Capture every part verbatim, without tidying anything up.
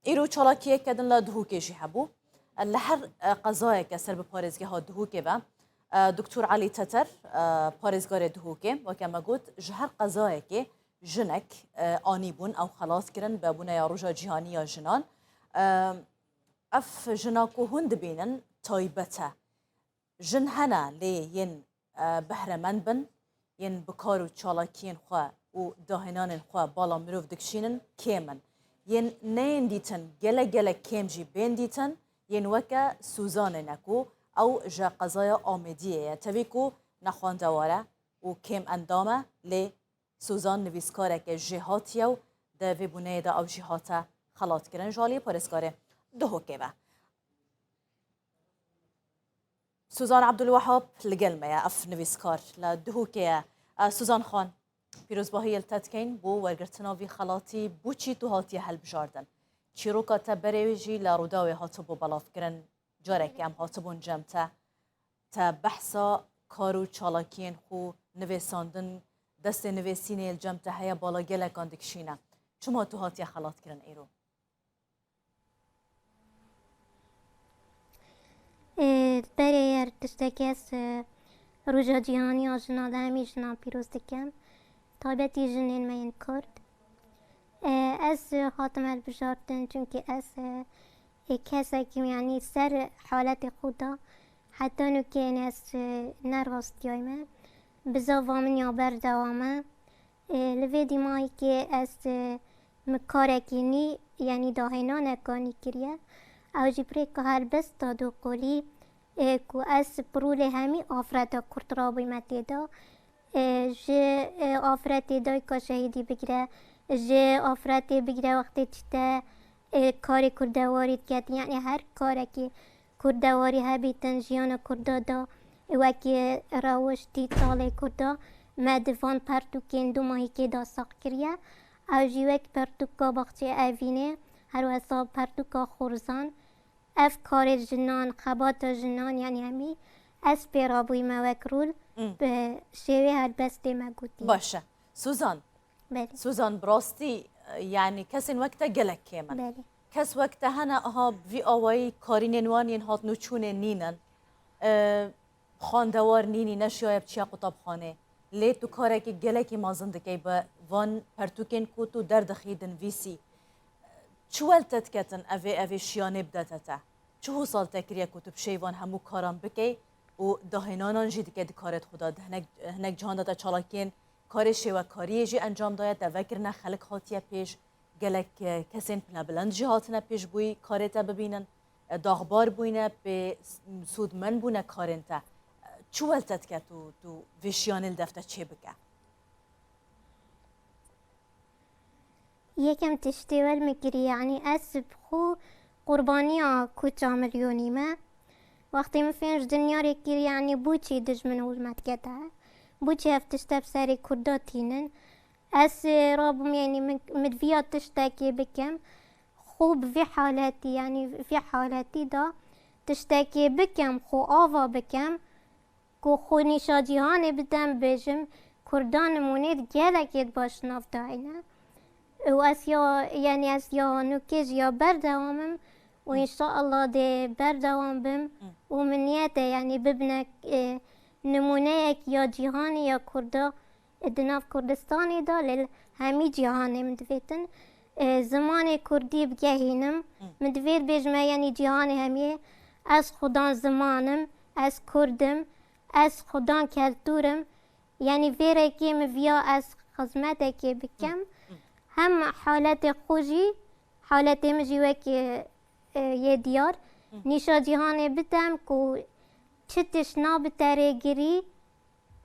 Îro çalakiyeke din li Duhokê jî hebû. Li her, e, qezayeke ser bi parêzgeha Duhokê ve, e, Doktor Elî Teter, e, parêzgarê Duhokê, weke me got, ji her qezayekê jinek, e, anîbûn, ew xelas kirin, bi bûneya Roja Cîhanî ya Jinan. E, ev jina ku hûn dibînin taybet e. Jin hene lê yên, e, behremend bin, yên bi kar û çalakiyên xwe û dahênanên xwe bala mirov dikişînin, kêm in. Yên neyên dîtin gelek gelek kêm jî bên dîtin, yên weke Suzanê ne ku ew ji qezaya Amêdiyê ye. Tevî ku nexwendewar e û kêm endam e, lê Suzan nivîskareke jêhatî ye û di vê bûneyê de ew jî hate xelatkirin ji aliyê parêzgarê Duhokê ve. Suzan Abdulwehab li gel me ye, ev nivîskar li Duhokê ye. E, Suzan Xan, pîrozbahiyê li te dikeyn bo wergirtina vî xelatî. Bo çî tu hatiye hilbijardin? Çîroka te berê wê jî li Rûdawê hatibû belavkirin. Carekê em hatibûn cem te. Te behsa kar û çalakiyên xwe, nivêsandin, destê nivêsînê li cem te heye, bala gelekan dikişîne. Çima tu hatiye xelatkirin îro? Ê, berê yer tiştekî ez, e, Roja Cîhanî ya Jinan de hemî jinan pîroz dikim. Taybetî jinên me yên Kurd. Ê, ez, e, hatim hilbijartin çunkî ez, e, ê, kesekî, yanî ser haletê xwe de heta nûkê, yanî ez, e, ne rastiyayî me. Bizava min ya berdewam e. Ê, li vê dîmahîkê ez, ê, min karekî nî, yanî dahênaneka nî kiriye. Ew jî bi rêka helbesta doqolî, ê, ku ez bi rolê hemî afreta Kurd rabûyme tê de. Ê, ji, ê, afretê dayika şehîdî bigire, ji afretê bigire wextê çîte, ê, karê kurdewarî diketin, yanî her karekî kurdewarî hebîtin jiyana Kurda da, wekî rewiştî talê Kurda me di van pertûkên dûmahîkê de sax kiriye. Ew jî wek pertûka Baxçeyê Evînê, her wesa pertûka Xorzan. Ev karê jinan, xebata jinan, yanî hemî ez pê rabûyî me wek rûl, Mm. bi şêwê helbestê me gotiye. Baş e. Suzan, Belê. Suzan, bi rastî, e, yanî kesên wek te gelek kêm in. Belê. Kes wek te hene, aha, bi vî awayî karînên wan yên hatnûçûnê nînin. E, xwendewar nînî, neşiyaye biçiya qutabxanê. Lê tu karekî gelekî mezin dikey bi van pertûkên ku tu derdixî dinvîsî. Çi wel te diketin evê, evê şiyanê bidete te? Çi hûsal te kiriye ku tu bi şêy van hemû karan bikey û dahênanan jî dike di karê xwe de? Di hinek, hinek cihan de te çalakiyên karê şêwekariyê jî encam daye, te vekirine, xelk hatiye pêş, gelek, e, kesên pinebilind jî hatine pêş bûyî karê te bibînin, e, daxbar bûyne, pê s-, sûdmend bûne karên te. E, çi wel te dike tu, tu vê şiyanê li def te çê bike? Yekem tiştê wel min kirî, yanî ez bi xwe qurbaniya koça milyonî me. Wextê min fêm ji dinyarê kir, yanî boçî dijmin û me dikete, boçî ev tişte bi serê Kurda tînin. Ez, e, rabûm, yanî min, min viya tiştekê bikim, xwe bi vî haletî, yanî vî haletî de tiştekê bikim, xwe ava bikim. Ku xwe nîşa cîhanê bidim, bêjim, Kurdan nimûnê di gelekê di baş nav dayne. Û ez ya, yanî ez ya nûkê jî ya berdewam im û Hı. înşallah dê berdewam bim Hı. û min niyet e, yanî bibine, e, nimûneyek ya cîhanê ya Kurda, e, di nav Kurdistanê de, lê li hemî cîhanê min divêtin. E, zimanê Kurdî bigehînim. Hı. Min divêt bêjime, yanî cîhanê hemiyê, ez xudan ziman im, ez Kurd im, ez xudan keltûr im, yanî vê rêkê min viya ez xizmetekê bikim. Hı, hı. Hem haletê xwe jî, haletê min jî wekî, e, yê diyar, Hı. nîşa cîhanê bidim ku çi tişt nabe te rê girî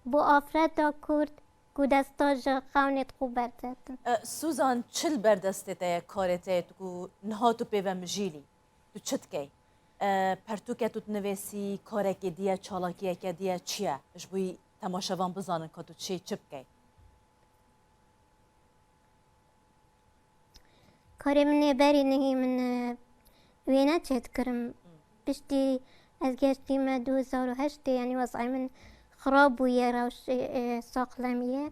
bo afreta Kurd ku desta ji xewnê xwe berditin. E, Suzan, çi li ber destê te ye, karê te ye, tu ku niha tu pê ve mijîlî? Tu çi dikey? E, pertûke tu dinivêsî, karekê diye, çalakiyeke diye çi ye? Ji bo temaşevan bizanin ka tu çi, çi bikey? Karê min ê berî nehî min, e, wêne çêdikirim. Piştî ez geştîme du hezar û heştê, yanî wezayê min xirab bûye, rewş, e, e, saxlemiyê.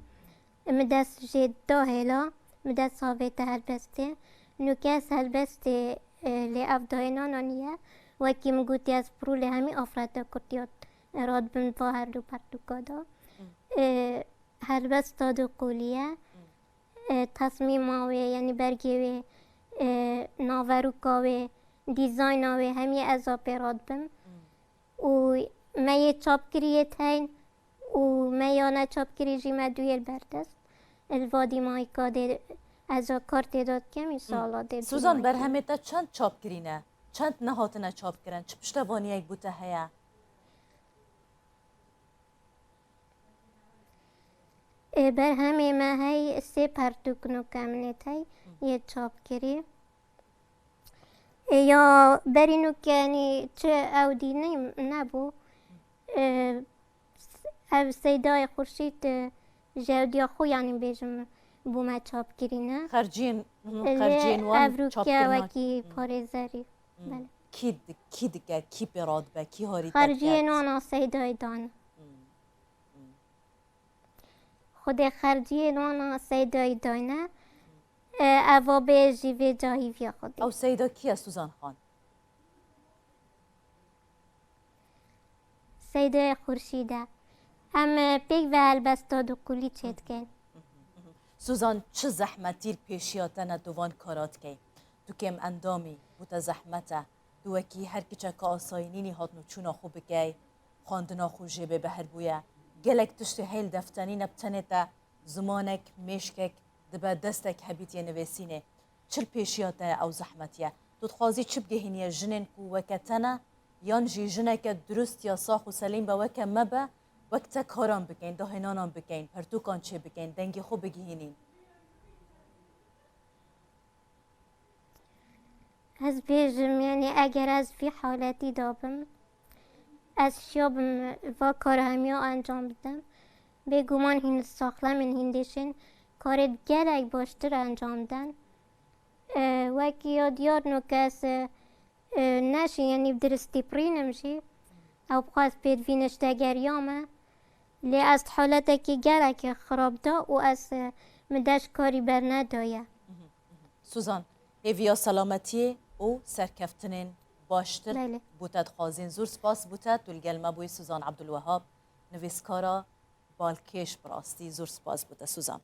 Min dest jê da hêla, min dest avête helbestê. Nûke ez helbestê, e, lê ev dayênan aniye. Wekî min gotî ez pirû lê hemî afreta kurdî ya radibim va her du pertûka de. E, helbesta du qolî ye. E, tesmîma wê, yanî bergê wê, e, naverûka wê, dîzayna wê hemî ez a pê radibim. Û me yê çapkirî yê teyn û me ya neçapkirî jî me duyê li berdest. Li va dîmayîka dê ez a kar tê de dikim, înşallah dê Suzan, dîmayîka. Berhemê te çend çapkirî ne? Çend nehatine çapkirin? Çi piştevaniyek bo te heye? Ê, berhemê me hey sê pertûk nûke min ê tey yê çapkirî. Ê, ya berî nûke, yanî çi ew dî ne-, nebû. Ê, ev Seydayê Xurşîd, e, ji ewdiya xwe, yanî bêjim, bo me çapkirî ne. Xerciyên, hı, Lê xerciyên wan ev rûke çapkirina wekî Hı. parêzerî. Hı. Belê. Kî di-, kî dike, kî pê radibe, kî harî te Xerciyên diket? wan a Seydayê dane. Hı. Hı. Xwedê xerciyên wan a Seydayê dayne. E, eva bê jî vê cahîviya Xwedê. Ew Seyda kî ye Suzan Xan? Seydayê Xurşîd e. Em, e, pêk ve helbesta du qulî çêdikin. Suzan, çi zehmetî li pêşiya te ne tu van kara dikey? Tu kêm endamî, bo te zehmet e. Tu wekî her kiçeka asayî nînî hatnûçûna xwe bikey, xwendina xwe jê bê beher bûye. Gelek tiştê heyl deftenî ne bi tenê te zimanek, mêşkek dibe destek hebîtiyê nivêsînê. Çi li pêşiya te ye ew zehmetiye? Tu dixwazî çi bigihînî jinên ku weke te ne, yan jî jineke dirust ya sax û selîm be weke me be, wek te karan bikeyn, dahênanan bikeyn, pertûkan çê bikeyn, dengê xwe bigihînîn? Ez bêjim, yanî eger ez vî haletî de bim, ez şiya bim va kara hemiya encam bidim. Bêguman hîn saxlemên hîn dêşên karê gelek baştir encam den. E, wekî ya diyar nûke ez, e, e, neşî, yanî bi diristî pirînim jî. Ew bixwest pêdivî niştegeriya me. Lê ez di haletekî gelekî xirab de û ez, e, min deş karî bernedaye. Suzan, hêviya selametiyê û serkeftinên baştir Belê. bo te dixwazin. Zor spas bo te, tu li gel me bûyî Suzan Abdulwehab, nivîskara balkêş bi rastî. Zor spas bo te Suzan.